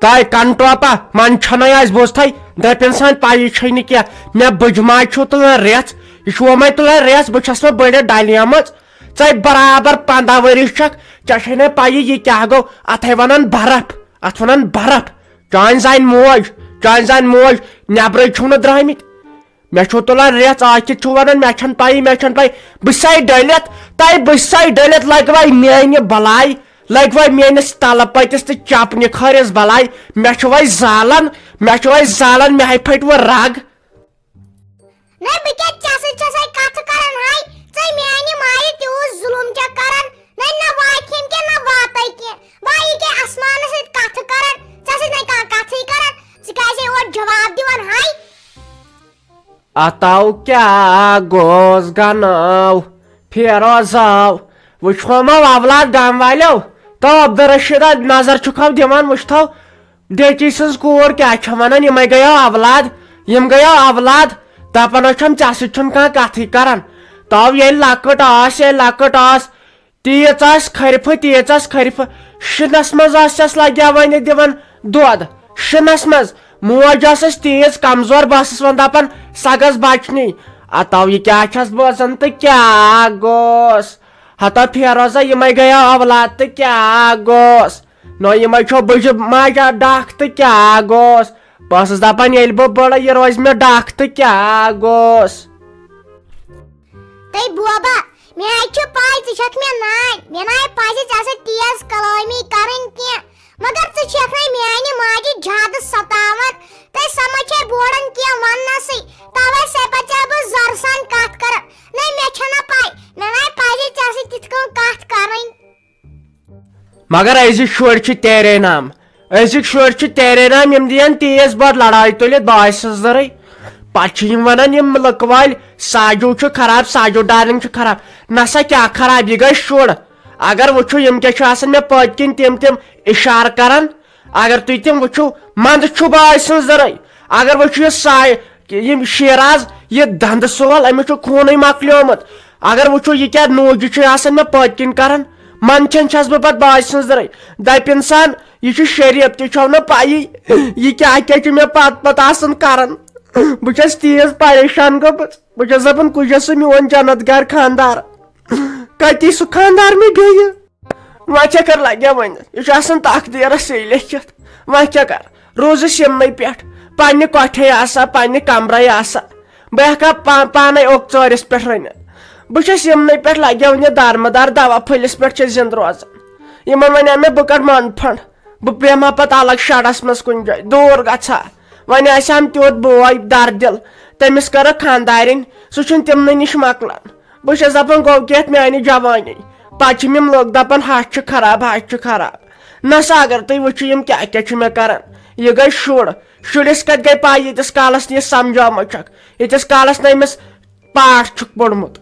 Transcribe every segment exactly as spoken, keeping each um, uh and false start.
تۄہہِ کَنہٕ ٹوپا، من چھنَے اَسہِ بوزتھٕے، دٔپِن سان پَیی چھے نہٕ کینٛہہ۔ مےٚ بٕجہِ ماجہِ چھُو تُلان ریٚژھ، یہِ چھُ وۄمے تُلان ریٚژھ، بہٕ چھَس وۄنۍ بٔڑِتھ ڈَلیمٕژ۔ ژَے برابر پنٛداہ ؤری چھَکھ، ژےٚ چھے نہٕ پَیی یہِ کیٛاہ گوٚو، اَتھَے وَنان برف، اَتھ وَنان برف۔ چانۍ زَنہِ موج، چانۍ زَنہِ موج، نٮ۪برٕے چھِو نہٕ درٛامٕتۍ۔ مےٚ چھُو تُلان ریٚژھ، آ کِتھ چھُو وَنان، مےٚ چھَنہٕ پَیی، مےٚ چھَنہٕ پَیی۔ بہٕ چھسَے ڈٔلِتھ، تۄہہِ بہٕ چھسَے ڈٔلِتھ، لَگہِ وَے میٛانہِ بَلاے، لَگہِ وَے میٛٲنِس تَلہٕ پٔتِس تہٕ چَپنہِ کھٲرِس بَلاے۔ مےٚ چھُ وَے زالان، مےٚ چھُ وَے زالان، مےٚ ہے پھٔٹۍ وۄنۍ رَگ۔ نہ، بہٕ کیٛاہ ژےٚ سۭتۍ چھسَے کَتھٕ کَران ہاے؟ ژَے میٛانہِ ماجہِ تیوٗت ظُلُم چھَکھ کَران؟ نہ، نہ واتہِ یِم کینٛہہ، نہ واتے کینٛہہ۔ بہٕ یہِ کیٛاہ آسمانَس سۭتۍ کَتھٕ کَران؟ ژےٚ سۭتۍ نَے کانٛہہ کَتھٕے کَران۔ ژٕ کیٛازِ یورٕ جواب دِوان ہاے؟ اتاو کیٛاہ گوس گناو، پھیروزاو، وٕچھو ما اولاد گام والیو، تو عبدالرشیدہ نظر چھُکھو دِوان، وٕچھتو ڈیچی سٕنٛز کوٗر کیٛاہ چھےٚ ونان، یِمے گٔیو اولاد، یِم گٔیو اولاد، دپان ٲسۍ چھم ژےٚ سۭتۍ چھُنہٕ کانٛہہ کتھٕے کران۔ تو ییٚلہِ لۄکٕٹ ٲس، ییٚلہِ لۄکٕٹ ٲس، تیٖژ آسہِ خرفہٕ، تیٖژ آسہِ خرفہٕ۔ شِنس منٛز آسٮ۪س لگیا وۄنۍ دِوان دۄد۔ شِنس منٛز۔ موج ٲسٕس تیٖژ کمزور، بہٕ ٲسٕس وۄنۍ دپان، سۄ گٔژھ بچنی۔ اتو یہِ کیٛاہ چھس بوزان تہٕ کیٛاہ گوٚس؟ ہتا فیروزا، یِمے گٔیو اولاد تہٕ کیٛاہ گوٚس؟ نہ یِمے چھو بٕجہِ ماجہ ڈکھ تہٕ کیٛاہ گوٚس؟ بہٕ ٲسٕس دپان، ییٚلہِ بہٕ بٔڑٕ، یہِ روزِ مےٚ ڈکھ تہٕ کیٛاہ گوٚس؟ تہٕ بوبا، مےٚ حظ چھِ پَے ژٕ چھَکھ مےٚ نانۍ، مےٚ نہ حظ پَزِ ژےٚ سۭتۍ تیز کلٲمی کَرٕنۍ کینٛہہ، مگر ژٕ چھَکھ نَے میٛانہِ ماجہِ زیادٕ ستاوان، تہٕ سۄ ما چھےٚ بوران کینٛہہ وَننَسٕے، تَوَے سۄ پَتہٕ ژےٚ بہٕ زَرٕ سان کَتھ کَران۔ نہ، مےٚ چھَنہٕ پَے، مےٚ نہ حظ پَزِ ژےٚ سۭتۍ تِتھ کٔنۍ کَتھ کَرٕنۍ۔ مگر أزِکۍ شُرۍ چھِ تیرے نام۔ أزِکۍ شُرۍ چھِ تیرے نام، یِم دِین تیز بۄد لڑایہِ تُلِتھ باسہِ سٕنٛز دٔرٕے۔ پتہٕ چھِ یِم ونان، یِم لُکہٕ وٲلۍ، ساجو چھُ خراب، ساجو ڈارلنگ چھُ خراب۔ نسا کیٛاہ خراب، یہِ گٔے شُر۔ اگر وٕچھو، یِم کیٛاہ چھِ آسان مےٚ پٔتۍ کِنۍ تِم تِم اشارٕ کران۔ اگر تُہۍ تِم وٕچھِو، منٛدٕ چھُ باسہِ سٕنٛز دٔرٕے۔ اگر وٕچھِو، یہِ ساے-، یِم شیراز، یہِ دندٕ سول، أمِس چھُ خوٗنٕے مۄکلیومُت۔ اگر وٕچھو، یہِ کیٛاہ نوٗجہِ چھُ آسان مےٚ پٔتۍ کِنۍ کران، منٛدچھان چھَس بہٕ پتہٕ باسہِ سٕنٛز دٔرٕے۔ دَپہِ اِنسان، یہِ چھُ شریف، تہِ چھو نہٕ پَیی، یہِ کیٛاہ کیٛاہ چھُ مےٚ پتہٕ پتہٕ آسان کران۔ بہٕ چھَس تیٖژ پریشان گٔمٕژ، بہٕ چھَس دَپان، کُس چھُ سُہ میون جنت گار خاندار؟ کَتی سُہ خاندار مےٚ بیٚیہِ؟ وۄنۍ کیٛاہ کَرٕ لَگیا وۄنۍ؟ یہِ چھُ آسان تقدیٖرَس سۭتۍ لیٚکھِتھ۔ وۄنۍ کیٛاہ کَرٕ؟ روٗزٕس یِمنٕے پٮ۪ٹھ۔ پنٛنہِ کۄٹھے آسا، پنٛنہِ کَمرَے آسا۔ بہٕ ہٮ۪کہٕ ہا پا-، پانَے اوٚک ژٲرِس پٮ۪ٹھ رٔنِتھ۔ بہٕ چھَس یِمنٕے پٮ۪ٹھ لَگیا وۄنۍ یہِ دارمہٕ دار دَوا پھٔلِس پٮ۪ٹھ چھَس زِندٕ روزان۔ یِمَن وَنیٛاو مےٚ، بہٕ کَڑٕ مۄنٛڈٕ پھنٛڈ۔ بہٕ بیٚہمہٕ ہا پَتہٕ الگ شَڈَس منٛز کُنہِ جایہِ، دوٗر گژھٕ ہا۔ وۄنۍ آسہِ ہم تیُتھ بوے دَردِل، تٔمِس کَرَکھ خانٛدارِنۍ، سُہ چھُنہٕ تِمنٕے نِش مۄکلان۔ بہٕ چھَس دَپان، گوٚو کیٛاہ یَتھ میٛانہِ جوانی؟ پَتہٕ چھِ یِم لُکھ دَپان، ہَش چھِ خراب، ہَش چھِ خراب۔ نہ سا، اگر تُہۍ وٕچھِو، یِم کیٛاہ کیٛاہ چھِ مےٚ کَران۔ یہِ گٔے شُر۔ شُرِس کَتہِ گٔے پَے، ییٖتِس کالَس نہٕ یہِ سَمجھاومٕژ چھَکھ، ییٖتِس کالَس نہٕ أمِس پاٹھ چھُکھ پوٚرمُت۔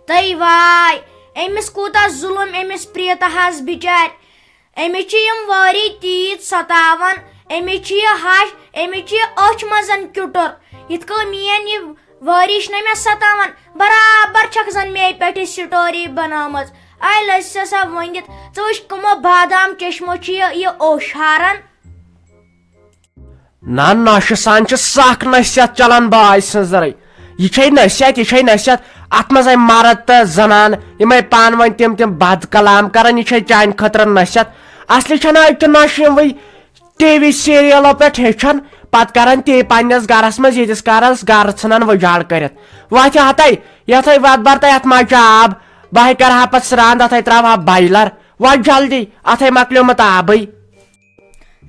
تٔے واے، أمِس کوٗتاہ ظُلُم أمِس پریٖتاہَس بِچارِ۔ أمِس چھِ یِم وٲری تیٖتۍ ستاوان، أمِس چھِ یہِ ہَش، أمِس چھِ یہِ أچھ منٛز کیُٹُر۔ یِتھ کٔنۍ میٛٲنۍ یہِ وٲری چھِنہ مےٚ ستاوان، برابر چھَکھ زَن مے پٮ۪ٹھ یہِ story بنٲومٕژ۔ اَے لٔج سا سا ؤنِتھ، ژٕ وٕچھ کٕمو بادام چشمو چھِ یہِ، یہِ اوشاران۔ نہ، نشہِ سان چھِ سخ نصیحت چلان باے سٕنٛز رے۔ یہِ چھے نصیحت، یہِ چھے نصیحت۔ اتھ منٛز آے مرد تہٕ زنان، یِمے پانہٕ ؤنۍ تِم تِم بد کلام کران، یہِ چھے چانہِ خٲطرٕ نصیحت۔ اصلی چھنہٕ أکہِ نشہِ یِموٕے ٹی وی سیریلو پٮ۪ٹھ ہیٚچھان، پتہٕ کران تی پننِس گرس منٛز، ییٖتِس کالس گرٕ ژھٕنان وُجاڑ کٔرِتھ۔ وۄتھِ ہتے، یتھے وتھ برتہٕ یتھ منٛز چھُ آب، بہٕ ہے کرٕ ہا پتہٕ سرٛان، تتھے تراوٕ ہا بایلر۔ وۄتھ جلدی، اتھے مۄکلیومُت آبٕے۔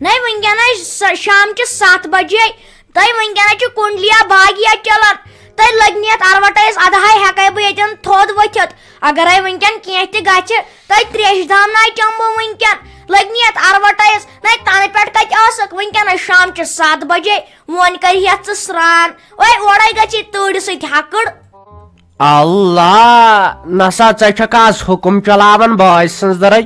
نَے وٕنکیٚنَس س-، شامچہِ ستھ بجے، تۄہہِ وٕنکیٚنَس چھِ کُنڈلیا بھاگیا چلان۔ تۄہہِ لٔگۍ نہٕ یَتھ advertise، اَدٕ ہَے ہٮ۪کَے بہٕ ییٚتٮ۪ن تھوٚد ؤتھِتھ۔ اگرَے وٕنکیٚن کینٛہہ تہِ گژھِ، تۄہہِ ترٛیشہِ دام نَے چَمہٕ بہٕ وٕنکیٚن۔ لٔگۍ نہٕ یَتھ advertise، نَے تَنہٕ پٮ۪ٹھ کَتہِ ٲسٕکھ؟ وٕنکیٚنَس شامچہِ ستھ بجے، وۄنۍ کَرِ ہٮ۪تھ ژٕ سرٛان۔ وۄنۍ اورَے گژھی تۭرِ سۭتۍ ہَکٕڑ۔ اللہ، نسا ژےٚ چھکھ آز حُکُم چلاوان بٲے سٕنٛز دٔرے؟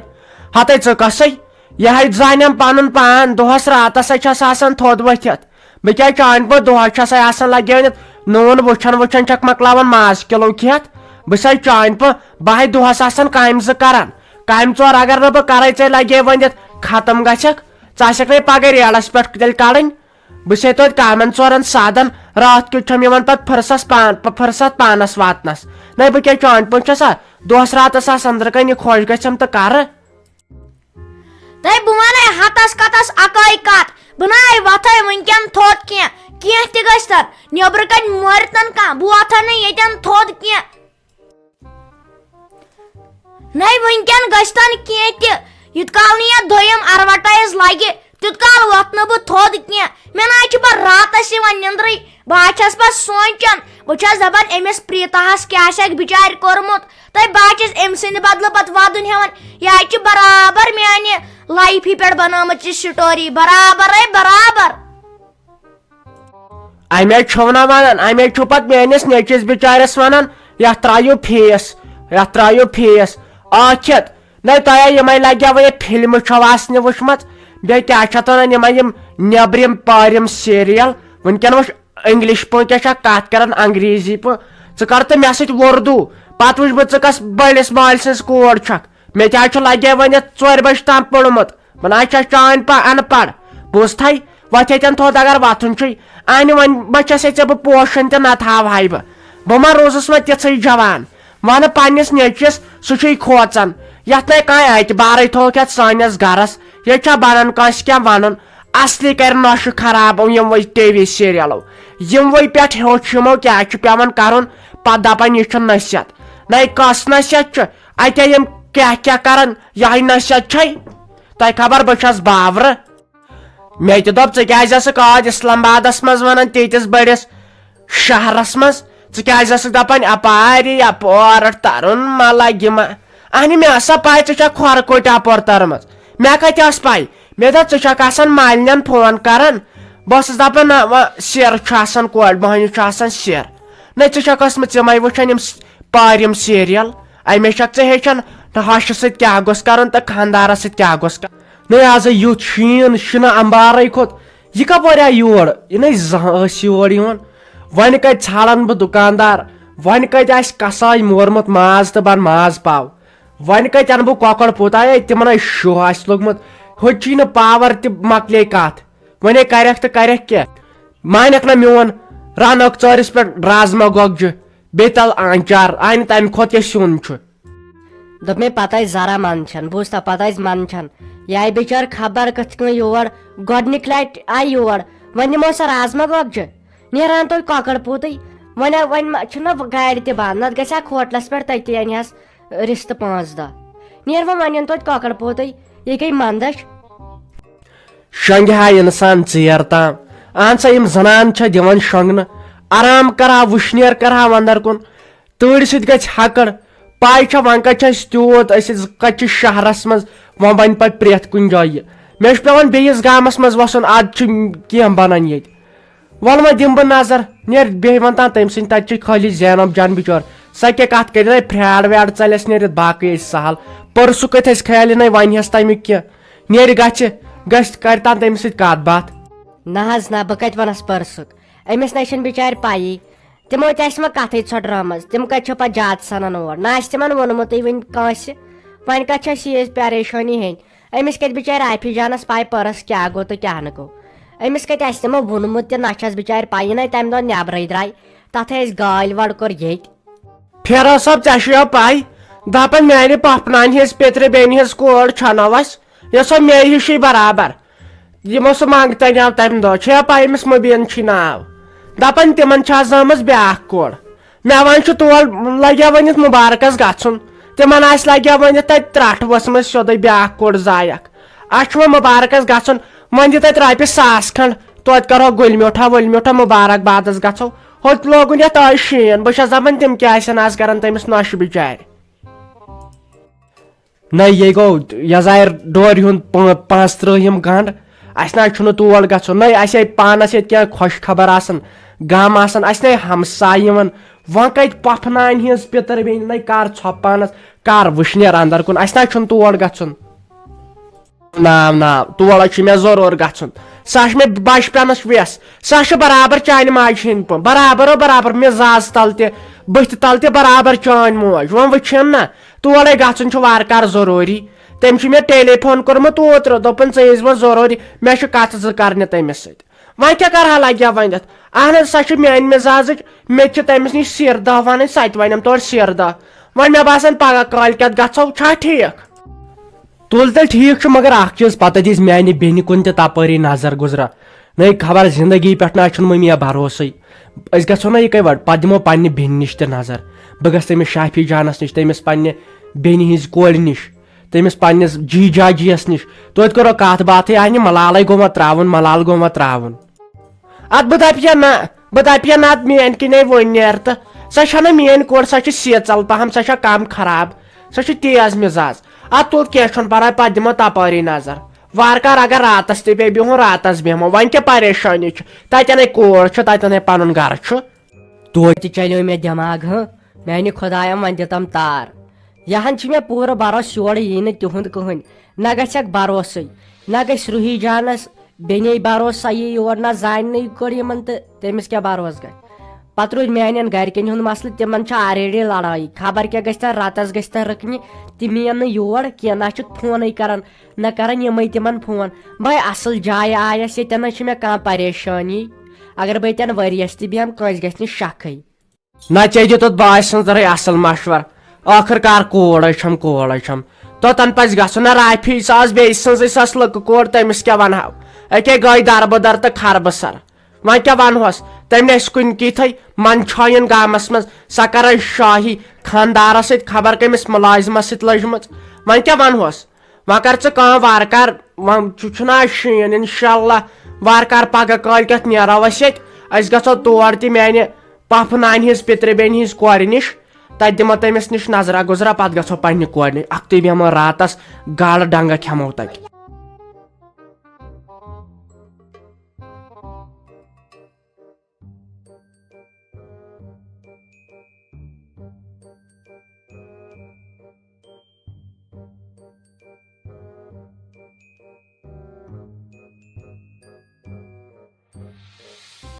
ہتے ژٕ کۄسٕے؟ یہِ ہے زانٮ۪م پنُن پان، دۄہس راتس ہے چھس آسان تھوٚد ؤتھِتھ۔ بہٕ کیٛاہ چانہِ پٲٹھۍ دۄہس چھسے آسان لگیٲنِتھ؟ نوٗن وٕچھان وٕچھان چھکھ مۄکلاوان ماز کِلوٗ کھٮ۪تھ۔ بہٕ چھسے چانہِ پٲٹھۍ، بہٕ ہے دۄہس آسان کامہِ زٕ کران۔ کامہِ ژور اگر نہٕ بہٕ کرے، ژےٚ لگے ؤنِتھ ختم گژھکھ۔ ژٕ آسکھ نے پگاہ ریڈس پٮ۪ٹھ تیٚلہِ کڑٕنۍ۔ بہٕ چھسے توتہِ کامٮ۪ن ژورن سادن، راتھ کیُتھ چھم یِوان پتہٕ فرصت پان-، پ-، فرصت پانس واتنس۔ نَے بہٕ کیٛاہ چانہِ پٲٹھۍ چھسا؟ دۄہس راتس آسہٕ أنٛدرٕ کنہِ یہِ خۄش گژھٮ۪م تہٕ کرٕ۔ تہٕ بہٕ ونے ہتس کتس اکٲے کتھ، بہٕ نَے وۄتھے وٕنکٮ۪ن تھوٚد کینٛہہ، کینٛہہ تہِ گژھِ تن، نیبرٕ کنہِ مٲرِتن کانٛہہ، بہٕ وۄتھے نہٕ ییٚتٮ۪ن تھوٚد کینٛہہ۔ نَے وٕنکٮ۪ن گژھِ تن کینٛہہ تہِ، یوٗت کال نہٕ یتھ دوٚیِم advertise لگہِ، تیوٗت کال وۄتھٕ نہٕ بہٕ تھوٚد کینٛہہ۔ مےٚ نہ حظ چھِ پتہٕ راتس یِوان نیٚنٛدرٕے۔ بہٕ حظ چھَس پتہٕ سونٛچان، بہٕ چھَس دَپان أمِس پریٖتاہَس کیٛاہ چھَکھ بِچارِ کوٚرمُت۔ تہٕ بہٕ حظ چھَس أمۍ سٕنٛدِ بدلہٕ پتہٕ وَدُن ہٮ۪وان۔ یہِ حظ چھِ برابر میٛانہِ life-ہِ پٮ۪ٹھ بنٲومٕژ یہِ story، برابرے برابر۔ امے چھِو نہ ونان، امے چھِو پتہٕ میٲنِس نیٚچوِس بِچارِس ونان، یتھ ترٛایِو fees، یتھ ترٛایِو fees۔ ٲکھِتھ، نہ تۄہہِ یِمے لگیو وۄنۍ فلمہٕ چھو آسنہِ وٕچھمژ، بیٚیہِ کیٛاہ چھِ اتھ ونان، یِمے یِم نیبرِم پٲرِم serial۔ وٕنکیٚن وٕچھ، English پٲٹھۍ کیٛاہ چھِ کتھ کران، انگریزی پٲٹھۍ۔ ژٕ کر تہٕ مےٚ سۭتۍ وردو، پتہٕ وٕچھ بہٕ ژٕ کس بٔڑِس مالۍ سٕنٛز کور چھکھ۔ مےٚ تہِ حظ چھُ لگے وۄنۍ یتھ ژورِ بجہِ تام پوٚرمُت۔ وۄنۍ آز چھا چانۍ پا ان پڑھ؟ بوٗزتھے، وۄتھ ییٚتٮ۪ن تھوٚد اگر وۄتھُن چھُے۔ انہِ وۄنۍ ما چھسے ژےٚ بہٕ پوشن تہِ نتہٕ ہاوہاے بہٕ۔ بہٕ ما روٗزُس وۄنۍ تِژھٕے جوان؟ ونہٕ پننِس نیٚچوِس، سُہ چھُے کھوژان۔ یتھ نے کانٛہہ اعتبارے تھوٚوُکھ یتھ سٲنِس گرس۔ ییٚتہِ چھا بنان کٲنٛسہِ کینٛہہ ونُن؟ اصلی کرِ نۄشہِ خراب یِموٕے ٹی وی سیریلو۔ یِموٕے پٮ۪ٹھ ہیوٚچھ یِمو کیٛاہ چھُ پٮ۪وان کرُن۔ پتہٕ دپان یہِ چھُ نصیحت۔ نے کۄس نصیحت چھُ؟ اتے یِم کیٛاہ کیٛاہ کران، یہے نصیحت چھے؟ تۄہہِ خبر بہٕ چھس باورٕ۔ مےٚ تہِ دوٚپ، ژٕ کیٛازِ ٲسٕکھ آز اسلام آبادس منٛز ونان تیٖتِس بٔڑِس شہرس منٛز؟ ژٕ کیٛازِ ٲسٕکھ دپان اپارِ یپور ترُن ما لگہِ ما؟ اہنہِ، مےٚ ٲسا پاے ژٕ چھکھ کھۄرٕ کوٚٹۍ اپور ترمٕژ؟ مےٚ کتہِ ٲس پاے؟ مےٚ دوٚپ، ژٕ چھکھ آسان مالِنٮ۪ن فون کران۔ بہٕ ٲسٕس دپان، نہ، وۄنۍ سیرٕ چھُ آسان کورِ مۄہنیو چھُ آسان سیر۔ نہ، ژٕ چھکھ ٲسمٕژ یِمے وٕچھان، یِم س-، پارِ یِم سیریل۔ امے چھکھ ژٕ ہیٚچھان، نہ ہۄچھِ سۭتۍ کیٛاہ گوٚژھ کرُن تہٕ خانٛدارس سۭتۍ کیٛاہ گوٚژھ کرُن۔ نہ، آزے یُتھ شیٖن شِنہٕ امبارے کھوٚت، یہِ کپٲرۍ آیہِ یور؟ یہِ نَے زانٛہہ ٲسۍ یور یِوان۔ وۄنۍ کتہِ ژھانڈن بہٕ دُکاندار؟ وۄنۍ کتہِ آسہِ کسٲے مورمُت ماز تہٕ بن ماز پاو؟ وۄنۍ کتہِ انہٕ بہٕ کۄکر پوٗت؟ اے، تِمن ہے شُہہ آسہِ لوٚگمُت۔ ہوٚتہِ چھُے نہٕ پاور تہِ، مۄکلے کتھ۔ وۄنۍ ہے کرکھ تہٕ کرکھ کیٛاہ؟ مانکھ نہ میون، رنکھ ژٲرِس پٮ۪ٹھ رازما گۄگجہِ، بیٚیہِ تل آنچار، آے نہٕ تمہِ کھۄتہٕ کیٛاہ سیُن چھُ۔ دوٚپ مےٚ، پتہٕ آسہِ ذرا منٛدچھان، بوٗزتھا، پتہٕ آسہِ منٛدچھان۔ یہِ آیہِ بِچٲر خبر کِتھ کٔنۍ یور، گۄڈٕنِکۍ لٹہِ آیہِ یور، وۄنۍ دِمو سا رازما گۄگجہِ، نیران توتہِ کۄکر پوٗتٕے۔ وۄنۍ آ-، وۄنۍ ما چھُنہ گاڑِ تہِ بنٛد، نتہٕ گژھِ ہا ہوٹلس پٮ۪ٹھ تٔتی انہِ ہس رِستہٕ پانٛژھ دہ۔ نیر وۄنۍ، وۄنۍ اَن توتہِ کۄکر پوٗتٕے، یہِ گٔے منٛدچھ۔ شۄنٛگہِ ہا انسان ژیر تام۔ اہن سا، یِم زنان چھےٚ دِوان شۄنٛگنہٕ، آرام کرہا، وٕشنیر کرہا وندر کُن۔ تۭرِ سۭتۍ گژھِ ہکڑ۔ پاے چھا وۄنۍ کتہِ چھِ أسۍ تیوٗت، أسۍ أسۍ کتہِ چھِ شہرس منٛز، وۄنۍ بنہِ پتہٕ پرٛٮ۪تھ کُنہِ جایہِ۔ مےٚ چھُ پٮ۪وان بیٚیِس گامس منٛز وسُن، ادٕ چھُ کینٛہہ بنان ییٚتہِ۔ وَلہٕ وۄنۍ دِمہٕ بہٕ نظر، نیر بیٚیہِ وَن تام تٔمۍ سٕنٛدۍ، تَتہِ چھِ خٲلی زینب جان بِچور۔ سۄ کیٛاہ کَتھ کَرِ، نَے پھرٛاڈ ویڈ ژَلٮ۪س نیٖرِتھ، باقٕے ٲسۍ سہل۔ پٔرسُک کَتہِ اَسہِ خیالٕے، نَے وَنہِ ہَس تَمیُک کینٛہہ۔ نیرِ گژھِ، گژھِ کَرِ تام تٔمِس سۭتۍ کَتھ باتھ۔ نہ حظ نہ، بہٕ کَتہِ وَنَس پٔرسُک؟ أمِس نَے چھَنہٕ بِچارِ پَیی۔ تِمو تہِ آسہِ وۄنۍ کَتھٕے ژھۄٹراومٕژ، تِم کَتہِ چھِو پَتہٕ زیادٕ سَنان اور؟ نہ آسہِ تِمَن ووٚنمُتٕے وٕنہِ کٲنٛسہِ۔ وۄنۍ کَتہِ چھِ اَسہِ یہِ پریشٲنی ہیٚنۍ؟ أمِس کَتہِ بِچارِ عارفہِ جانَس پَے پٔرٕس کیٛاہ گوٚو تہٕ کیٛاہ نہٕ گوٚو؟ أمِس کَتہِ آسہِ تِمو ووٚنمُت تہِ، نہ چھَس بِچارِ پَیی، نَے تَمہِ دۄہ نٮ۪برَے درٛاے، تَتھَے اَسہِ گالۍ وَڑ کوٚر ییٚتہِ۔ فیروز صٲب، ژےٚ چھُیا پَے، دَپان میٛانہِ پۄپھٕ نانہِ ہِنٛز پِترِ بیٚنہِ ہِنٛز کورِ چھَنہ وَس، یۄس سۄ مےٚ ہِشی برابر، یِمو سُہ منٛگتَے نیٛاو تَمہِ دۄہ، چھُیا پَے أمِس مُبیٖن چھی ناو؟ دَپان تِمَن چھِ آز زامٕژ بیٛاکھ کورِ۔ مےٚ وۄنۍ چھُ تور لگیا ؤنِتھ مُبارکس گژھُن۔ تِمن آسہِ لگیا ؤنِتھ تتہِ ترٛٹھ ؤژھمٕژ سیوٚدُے بیٛاکھ کوٚر زایکھ۔ اسہِ چھُ وۄنۍ مُبارکس گژھُن، وۄنۍ دِ تتہِ رۄپیہِ ساس کھنٛڈ، توتہِ کرہو گُلۍ میوٗٹھا وُلۍ میوٗٹھا، مُبارک بادس گژھو۔ ہوٚتہِ لوگُن یتھ آے شیٖن، بہٕ چھس دپان تِم کیٛاہ آسن آز کران تٔمِس نۄشہِ بچارِ۔ نہ، یے گوٚو یزارِ ڈورِ ہُنٛد پا-، پانٛژھ ترٕٛہ یِم گنٛڈ۔ اَسہِ نہ حظ چھُنہٕ تور گژھُن، نہ اَسہِ ہے پانَس ییٚتہِ کینٛہہ خۄش خبر آسان، غم آسان، اَسہِ نہ ہمساے یِوان، وۄنۍ کتہِ پۄپھہٕ نانہِ ہٕنٛز پِتٕر بیٚنہِ نے؟ کر ژھۄپہٕ پانس، کر وٕشنیر اندر کُن، اسہِ نہ چھُنہٕ تور گژھُن۔ نا نا، تور چھُ مےٚ ضروٗر گژھُن۔ سۄ چھِ مےٚ بچپنس وٮ۪س، سۄ چھِ برابر چانہِ ماجہِ ہٕنٛدۍ پٲٹھۍ، برابر او برابر، مےٚ زاز تل تہِ، بٕتھِ تل تہِ برابر چٲنۍ موج۔ وۄنۍ وٕچھِن نا، تورے گژھُن چھُ وارٕ کارٕ ضروٗری۔ تٔمۍ چھُ مےٚ ٹیلی فون کوٚرمُت اوترٕ، دوٚپُن، "ژٕ ییٖزِ وۄنۍ ضروٗری، مےٚ چھُ کتھٕ زٕ کرنہِ تٔمِس سۭتۍ۔" وۄنۍ کیٛاہ کرٕ ہا لگہِ ہا ونِتھ؟ اہن حظ، سۄ چھِ میانہِ مزازٕچ، مےٚ تہِ چھِ تٔمِس نِش سیر دہ ونٕنۍ، سۄ تہِ ونٮ۪م تورٕ سیر دہ۔ وۄنۍ مےٚ باسان پگاہ کالۍ کٮ۪تھ گژھو، چھا ٹھیٖک؟ تُل تیٚلہِ ٹھیٖک چھُ، مگر اکھ چیٖز، پتہٕ دِس میانہِ بیٚنہِ کُن تہِ تپٲری نظر گُزرا۔ نٔے خبر زندگی پٮ۪ٹھ نہ چھُنہٕ مٔمی بھروسٕے۔ أسۍ گژھو نہ یِکے وٹ، پتہٕ دِمو پننہِ بیٚنہِ نِش تہِ نظر۔ بہٕ گژھٕ تٔمِس شافی جانس نِش، تٔمِس پننہِ بیٚنہِ ہٕنٛزِ کورِ نِش، تٔمِس پننِس جی جاجیس نِش۔ توتہِ کرو کتھ باتھٕے، آنہِ ملالے گوٚمت تراوُن، ملال گوٚمت تراوُن۔ اتھ بہٕ دپہٕ یا نہ، بہٕ دپہٕ یا نہ، اتھ میٲنۍ کِنۍ وۄنۍ نیر تہٕ۔ سۄ چھنہٕ میٲنۍ کورِ، سۄ چھِ سیژل پہم، سۄ چھےٚ کم خراب، سۄ چھِ تیز مزاز۔ اتھ تُل، کینٛہہ چھُنہٕ پرواے، پتہٕ دِمو تپٲری نظر۔ وارٕ کارٕ اگر راتس تہِ پیٚیہِ بِہُن، راتس بیٚہمو، وۄنۍ کیٛاہ پریشٲنی چھِ؟ تتٮ۪نے کور چھُ، تتٮ۪نے پنُن گرٕ چھُ۔ توتہِ چلیو مےٚ دٮ۪ماغ، ہہ، میانہِ خۄدایا، وۄنۍ دِتم تار۔ یہِ ہن چھُ مےٚ پوٗرٕ بھروسہٕ، یورٕ یی نہٕ تِہُنٛد کٕہٕنۍ، نہ گژھٮ۪کھ بھروسٕے، نہ گژھِ روحی جانس بیٚنے بھروسہٕ، سۄ یی یور، نہ زانہِ نہٕ یہِ کٔر یِمن، تہٕ تٔمِس کیٛاہ بھروسہٕ گژھِ؟ پتہٕ روٗدۍ میانٮ۪ن گرِکٮ۪ن ہُنٛد مسلہٕ، تِمن چھِ already لڑٲے، خبر کیٛاہ گژھِ تَن، رتس گژھِ تَن رٕکنہِ، تِم یِن نہٕ یور کینٛہہ، نہ چھِ فونٕے کران، نہ کران یِمے تِمن فون۔ بہٕ اصل جایہِ آیس، ییٚتٮ۪ن نہ چھِ مےٚ کانٛہہ پریشٲنی، اگر بہٕ ییٚتٮ۪ن ؤریس تہِ بیٚہمہٕ، کٲنٛسہِ گژھِ نہٕ شکھٕے۔ نہ ژےٚ دیُتُتھ باسہِ سٕنٛز رٕے اصل مشور۔ ٲخٕر کار کور چھم، کور چھم۔ توٚتن پزِ گژھُن۔ نہ رافی ساز بیٚیہِ سٕنٛزٕے سۄ ٲس لٔکہٕ کور، تٔمِس کیٛاہ ونہو؟ أکے گٔے دربہٕ در تہٕ خربہٕ سر۔ وۄنۍ کیٛاہ ونہوس؟ تٔمۍ نہ ٲسۍ کُنہِ کِتھے، من چھٲیِن گامس منٛز، سۄ کرے شاہی خاندارس سۭتۍ خبر کٔمِس مُلازمس سۭتۍ لٔجمٕژ۔ وۄنۍ کیٛاہ ونہوس؟ وۄنۍ کر ژٕ کٲم، وارٕ کار، وۄنۍ چھُ، چھُنہ آز شیٖن، انشاءاللہ وارٕ کار پگاہ کٲلۍ کٮ۪تھ نیرو أسۍ ییٚتہِ۔ أسۍ گژھو تور تہِ میانہِ پۄپھٕ نانہِ ہٕنٛز پِترِ بیٚنہِ ہٕنٛز کورِ نِش، تتہِ دِمو تٔمِس نِش نظرا گُزرا، پتہٕ گژھو پننہِ کورِ نِش۔ اکھتُے بیٚہمو راتس، گاڈٕ ڈنگہ کھٮ۪مو تتہِ۔